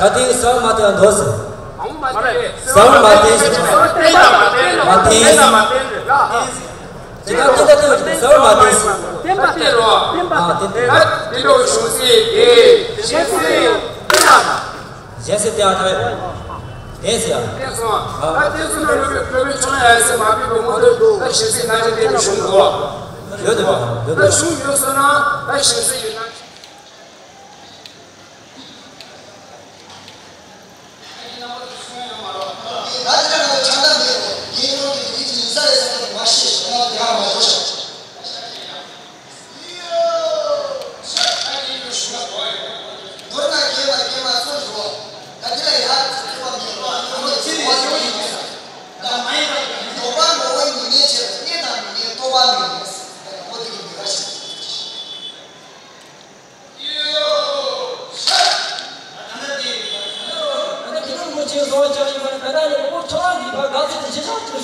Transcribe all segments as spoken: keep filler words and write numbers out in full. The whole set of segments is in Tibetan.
ད་དེ་ཟ་བ་མ་བསྟེན་ན་འདོད་ཟེར། ཟ་བ་མ་བསྟེན་ཟེར། མ་བསྟེན་ཟེར། ཇི་ལྟར་བསྟེན་ད་བསྟེན་པ་ཅིག་ཟ་བ་མ་བསྟེན་ཟེར། བསྟེན་པ་བསྟེན་རོགས། བསྟེན་པ་བསྟེན། ད་དེ་འདྲ་བྱུང་ཚེ་དེ་གཞན་སེམས་བསྟེན་ཡག་གཞན་སེམས་བསྟེན་ཡག་ཐལ། བསྟེན་ཟེར་ཡ། བསྟེན་སོང་། ད་བསྟེན་སོང་ན་སློབ་དཔོན་སློབ་དཔོན་ཆོས་དབྱིངས་ཡབ་སྲས་མ་ཕེབས་པའི་སྔོན་དུ་ད་གཞན་སེམས་བསྟེན་ཡག་དེ་འདྲ་བྱུང་འདུག་ཡོད་དོ། ཡོད་ད་དོ། བྱུང་ཡོད་སོང་ན་ད་གཞན་སེམས་ཡོད་ན།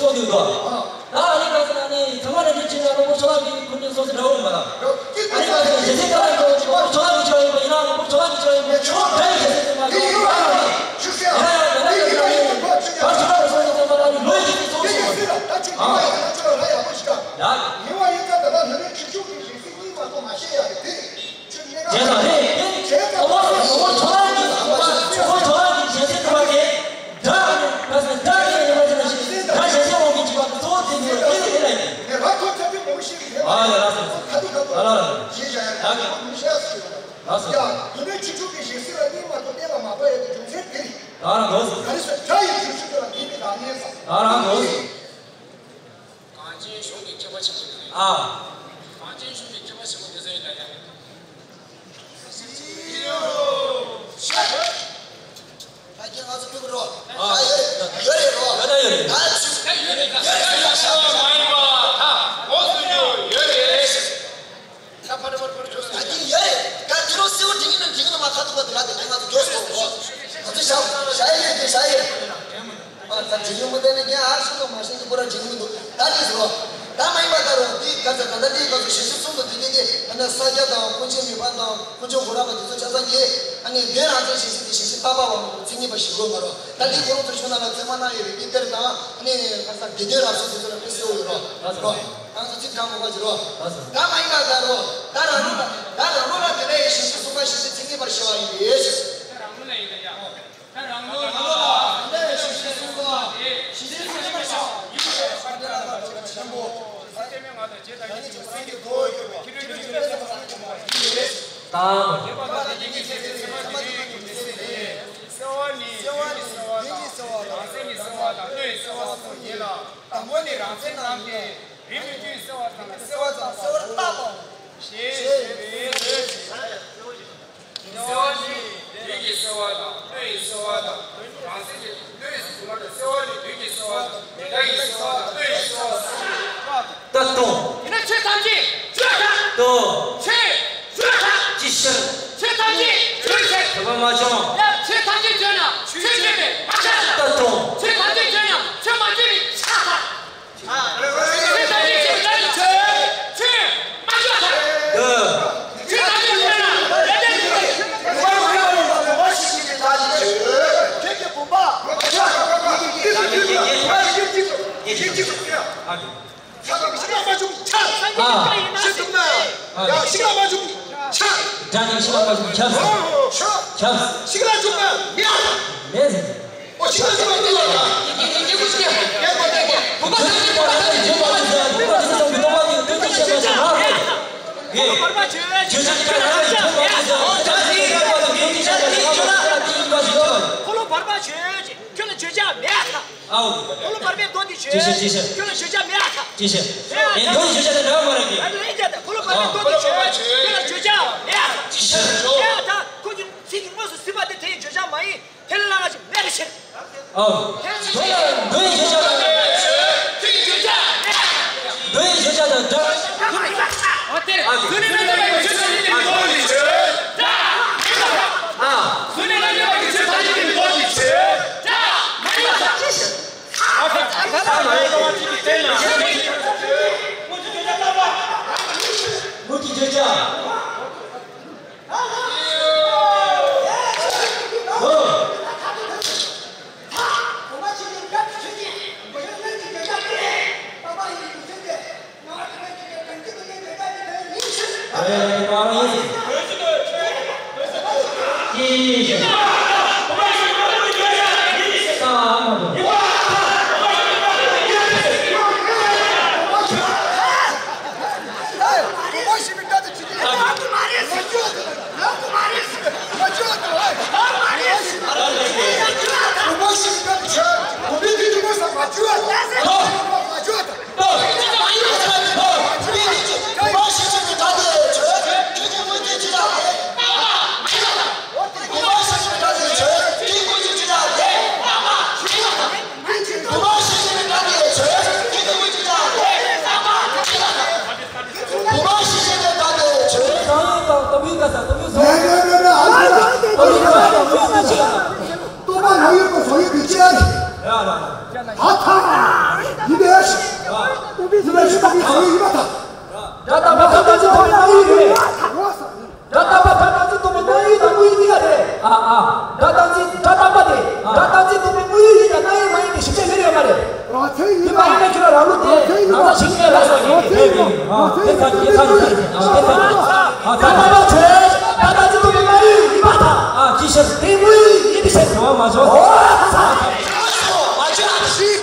སོགས་འདུག་གོ། ད་ཨ་ནི་ག་ཟེར་ན་ནི་ཚང་མ་ནས་འདི་ཕྱིན་ན་རླུང་འཕོ་ཆོ་ལག་གི་ཁུར་ནི་སོགས་སུ་འདྲ་བོ་མ་ལ། ཨ་ནི་ག་ཟེར་ན་ཞལ་ཟས་ག་ལ་འགྲོ་རླུང་འཕོ་ཆོ་ལག་གི་ཆོ་ཡིན་པ་ཡིན་ན་རླུང་འཕོ་ཆོ་ལག་གི་ཆོ་ཡིན་པ་ཆོ་འདྲ་ཡི་ཞལ་ཟས་མ་འགྲོ་ཨ་ནི། ཡིན་ན་ཡང་ང་ལ་ཡོད་ན་ནི་ག་ཆོ་ལག་སོགས་ཀྱི་ཚང་མ་ལ་ནི་ལོ་ཡི་ཞལ་ཟས་སོགས་ཞིག་མ་འགྲོ་ཨ། ཡིན་པ་ཡིན་ན་ད་ལྟ་ལྷ་རི་ཆོས་ཕྱོགས་ཀྱི་ཞལ་ཟས་གཉིས་མ་གཏོགས་མ་བཤད་ཡ་རེད་དེ། རེད་ལ་རེད། ཁོ་བོ་ཁོ་བོ་ཆོ་ལག་གི་ཁོ་བོ་ཆོ་ལག་གི་ཞལ་ཟས་དུ་བ་དེ་འདྲ་ནི་ག་ཟེར་འདྲ་ནི་ཡིན་པ་ཅི་ན་ཞིག་ད་ཞལ་ཟས་འོང་གི་བྱིས་པ་གཙོ་བོ་དེ་ཚོ་ལ་དེ་ལ་ཡིན། ཨ་ཡ་ལགས་སོ། ཨ་ལ་ལ་ལ། ཡ་ལགས་སོ། ལགས་སོ། ཡ་དུ་ནས་ཆོས་ཕྱོགས་ཀྱི་ཞལ་ཟས་ལ་གཉིས་མ་གཏོགས་གཏན་ལ་མ་ཕབ་ཡ་དེ་རྒྱུ་མཚན་དེ་རེད། ད་རང་དགོས། ག་རེ་ཟེར་ད་ཡི་རྒྱུ་མཚན་དེ་ལ་མིན་པའི་བདག་ཉིད་ཟེར། ད་རང་དགོས། གངས་ཅན་གཞུང་གི་མཁས་པ་ཆེན་པོ་དེ་རེད། ཨ། གངས་ཅན་གཞུང་གི་མཁས་པ་ཆེན་པོ་དེ་ཚོ་ཡིན་ད་ཡ། ད་ཁྱེད་ང་ཚོ་ཕུལ་རོགས། ཨ། ད་ཡོད་རེད། ཡོད་རེད་རོགས། ཡོད་ད་ཡོད་རེད། ད་ཚུ་ད་ཡོད་རེད། ད་ཡོད་རེད། ད་ཤ་མ་ཡིན་པ་ད་འོ་སུ་ཉོ་ཡོད་རེད། ད་ཕ་ཏི་ཕ་ཏི་ཕ་ཏི་ཇོ་སི། ད་ཁྱེད་ཡོད་རེད། ད་དེ་རོགས་སེའུ་དྲི་ངན་ནམ་དྲི་ངན་ནམ་མ་ཁ་ཐུག་པ་དེ་ལ་དེ་ཁྱེད་ང་ཚོ་ཇོ་སི་ཐོག་རོགས། ང་ཚོ་ཤ་ཤ་ཡོད་རེད། ཤ་ཡོད་རེད། ཨ་ད་འཇིགས་ཡོང་མི་བསྟན་ནས་ངས་ཨ་ཤི་ལོ་མ་ཤེས་ཀྱི་པོ་ར་འཇིགས་མི་འདུག་ད་དེ་ཟེར་རོ། ད་མ་ཡིན་པ་ད་རོ་དེ་ག་ཚ་ད་ད་དེ་ག་ཚོ་ཞེ་ཞེ་གསུམ་དུ་དེ་དེ་དེ་ཨ་ནི་ས་སྐྱ་དང་ཀུན་མཁྱེན་མི་ཕམ་དང་ཀུན་མཁྱེན་གུ་ར་པ་དེ་ཚོ་ཆ་ཚང་གིས་ཨ་ནི་དེ་རང་ཚོའི་ཞེ་ཞེ་དེ་ཞེ་ཞེ་ཏག་པ་བ་མ་གོ་མཚན་ཉིད་པ་ཞིག་རོ་མ་རོ། ད་དེ་ཁོ་རང་ཚོ་ཆུང་ན་ལ་ཚད་མ་གནང་ཡོད་རེད། དེ་དེར་དང་ཨ་ནི་ག་ཚ་དགེ་འདུན་རབ་གསལ་དེ་ཚོ་ལ་དཔེ་གསལ་བོ་ཡོད་རོ། རོ་ང་ཚོ་ཚིག་གྲངས་མང་པོ་ཅིག་རོ། ད་མ་ཡིན་པ་ད་རོ། ད་རང་ལུགས་ལ་ད་རང་ལུགས་ལ་དེ་ལས་ཞེ་ཞེ་གསུམ་པ་ཞེ་ཞེ་མཚན་ཉིད་པར་ཞེ་བ་ཡིན་པས། ད་རང་ལུགས་ལ་ཡིན་ད་ཡ། ད་རང་ལུགས་ལ་ལ་ལ་ལ་ཞེ་ཞེ་གསུམ་པ་ཞེ་ཞེ་མཚན་ཉིད་པར་ཞེ་བ་ཡིན་པས། ཆེན་པོ། ཚད་མའི་ངག་དང་རྗེས་དང་སྙིང་རྗེ་པོ་སེང་གེ་མགོ་བོ་གྱུར་པ་ཁྱེད་ཀྱི་ལུས་ཀྱི་ལུས་སེམས་ཚང་མ་ཀྱི་མ་ཡིན་པས། ད་ངེས་པར་དག་པའི་ཉིད་ཀྱི་ཚད་མའི་ཚད་མ་དེ་ཉིད་ཀྱི་མི་ཚད་པས། གསོལ་བ་ནི་ལུས་ཀྱི་གསོལ་བ་དང་རང་སེམས་ཀྱི་གསོལ་བ་དང་བློ་ཡི་གསོལ་བ་གསུམ་ཡིན་ལ། དང་པོ་ནི་རང་སེམས་རྣམས་ཏེ། རིམ་གྱིས་གསོལ་བ་དང་གསོལ་བ་དང་གསོལ་བ་བཏབ་པའོ། ཞེས་ཞུས་པས། གསོལ་བ་ནི་ལུས་ཀྱི་གསོལ་བ་དང་བློ་ཡི་གསོལ་བ་དང་རང་སེམས་ཀྱི་བློ་ཡི་གསོལ་བ་དང་གསོལ་བ་ནི་ལུས་ཀྱི་གསོལ་བ་དང་མི་འདའ་ཡི་གསོལ་བ་དང་བློ་ཡི་གསོལ་བ་གསུམ་ཡིན་ལ། ད་དུང་། ཡིན་ན་ཆོས་ཐམས་ཅད་བརྗོད་དང་། དུ། ཆོས་བརྗོད་དང་། ཅི་ཕྱིར། ཆོས་ཐམས་ཅད་བརྗོད་ཕྱིར། བརྗོད་པ་མ་བྱུང་། ཡང་ཆོས་ཐམས་ཅད་བརྗོད་ན་ཆོས་བརྗོད་པས་མ་ཁྱབ་ལ། ད་དུང་། ཆོས་ཐམས་ཅད་བརྗོད་ཡང་ཆོས་མ་བརྗོད་པས་ཁྱབ་ལ། ཆོས་ཐམས་ཅད་བརྗོད་ན་ཆོས་མ་བརྗོད་ལ། དུ། ཆོས་ཐམས་ཅད་བརྗོད་ན་ལས་དོན་མི་འགྲུབ། ཁྱེད་ཀྱི་བུམ་པ། ཨ། ཤི་ཐུབ་ན། ཡ་ཤི་ལ་མ་བྱུང་ཆ། དགྲ་ནི་ཤི་ལ་མ་བྱུང་ཁྱབ། ཁྱབ། ཤི་ལ་བྱུང་ན་མེད། མེད། ཨོ་ཤི་ལ་བྱུང་ན་མེད་ལ། ཡེ་ཡེ་ཡེ་ཀུ་ཤི་ཡེ། ཡེ་ཀུ་ཡེ་ཀུ། བུམ་པ་ཐམས་ཅད་བུམ་པ་ཐམས་ཅད་བྱོན་པ་ཡིན་ཟེར། བུམ་པ་ཐམས་ཅད་བྱོན་པ་ཡིན་ཟེར། བྱོན་པ་ཡིན་ཟེར། ཁོ་ལོ་བར་པ་བྱོན། བྱོན་ཅིག་ད་ཡང་བྱོན་པ་ཡིན་ཟེར། བྱོན་ཅིག་ད་ཡང་བྱོན་པ་ཡིན་ཟེར། ཁོ་ལོ་བར་པ་བྱོན་ཅིག་ཁྱོད་ལ་བརྗོད་བྱ་མེད་ཨ་ཐ། ཨའོ། ཁོ་ལོ་བར་པའི་མདོ་འདི་བྱོས། ཅི་ཞིག་ཅི་ཞིག་ཁྱོད་ལ་བརྗོད་བྱ་མེད་ཨ་ཐ། ཅི་ཞིག་མེད་ཨ་ཐ། ཨེ་མདོ་ཡི་བརྗོད་བྱ་དང་འདྲ་བ་མ་རེད་ཀྱི། ཨ་ལས་ཀྱང་ད་ཁོ་ལོ་བར་པའི་མདོ་འདི་བྱོས། ཁྱོད་ལ་བརྗོད་བྱ་མེད་ཨ་ཐ། ཅི་ཞིག་མེད་ཨ་ཐ། ཁོ་གི་ཚིག་གི་དངོས་སུ་ཟིན་པ་དེ་དེ་ཡི་བརྗོད་བྱ་མ་ཡིན། དེ་ལ་ལ་ཞིག་མེད་པའི་ཕྱིར། ཨའོ། མདོ་ལ་མདོ་ཡི་བརྗོད་བྱ་དང་། ཚིག་གི་བརྗོད་བྱ་མེད་ཨ་ཐ། མདོ་ཡི་བརྗོད་བྱ་དང་འདྲ། ཨ་དེ་ཚུལ་ནི་རྣལ་འབྱོར་པའི་ཆོས་ཐམས་ཅད་ཀྱི་མདོ་ཡི་བརྗོད་བྱ་མེད་ཨ་ཐ། ཨ། ཚུལ་ནི་རྣལ་འབྱོར་པའི་ཆོས་ཐམས་ཅད་ཀྱི་མདོ་ཡི་བརྗོད་བྱ་མ་ཡིན་པ་དང་། མུ་གེ་བརྗོད་བྱ། དགྲ་དམ་པ་ད་ལྟ་ཚེ་ཐོབ་པའི་སྣང་ཡུལ་རེད། དགྲ་དམ་པ་ད་ལྟ་ཚེ་ཐོབ་པའི་སྣང་ཡུལ་དང་དངོས་ཡུལ་གཉིས་ཀ་རེད། ཨ་ཨ། དགྲ་དམ་ཚེ་དགྲ་དམ་པ་དེ་དགྲ་དམ་ཚེ་ཐོབ་པའི་དངོས་ཡུལ་ཡིན་ཡང་སྣང་ཡུལ་མ་ཡིན་པའི་ཞིབ་ཆ་ཡོད་ཡོད་མ་རེད། དེ་མ་ཡིན་ན་ཁྱོད་ལ་རང་ལུགས་དེ་ནང་ཚགས་ཤིག་ངས་ལབ་སོང་ཡིན། དེ་ཚ་དེ་ཚ་དེ་ཚ་དེ་ཚ་དགྲ་དམ་པ་ཁྱོད་དགྲ་དམ་ཚེ་ཐོབ་པའི་སྣང་ཡུལ་ཡིན་པ་དང་། ཨ་ཅི་ཤེས། དེ་དངོས་ཡུལ་ཡིན་པའི་ཕྱིར། ཨོ་ཙ། ཨ་ཅི་ཤེས།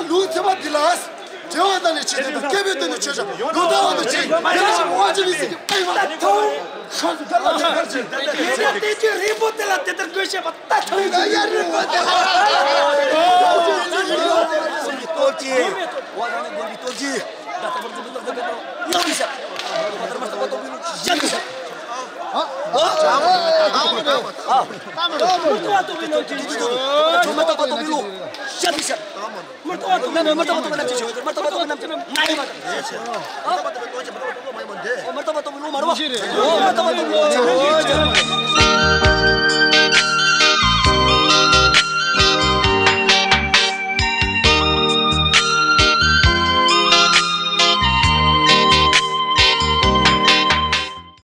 ལུང་ཚད་པ་འདི་ལ། འབྲེལ་བ་དང་ནི་ཆེད་དུ་དང་སྐད་དཔེ་དོན་ནི་ཆོས་ཅན། ལུང་དང་བ་དང་ཆེད་དུ་དེ་ལ་ཞིག་དབང་ཆེན་མི་སྲིད་ཀྱི་དཔེ་མ་ལྟ་ཐོང་། ཤར་དུ་དར་བ་དང་དར་ཅིང་། དེ་ལྟར་དེ་ཆོས་རིང་པོ་དེ་ལ་དེ་ལྟར་དགོས་ཤེས་པ་ལྟ་ཐོང་། ཡ་རིང་པོ་དེ་ལ་སྟོབས་ཀྱིས། དབང་དང་ནི་དགོན་པའི་སྟོབས་ཀྱིས། ད་ལྟ་བར་དུ་མི་ལྟར་དེ་ལྟར་ཡང་མི་བྱ། ད་ལྟ་བར་དུ་མི་ལྟར་ཡང་མི་བྱ།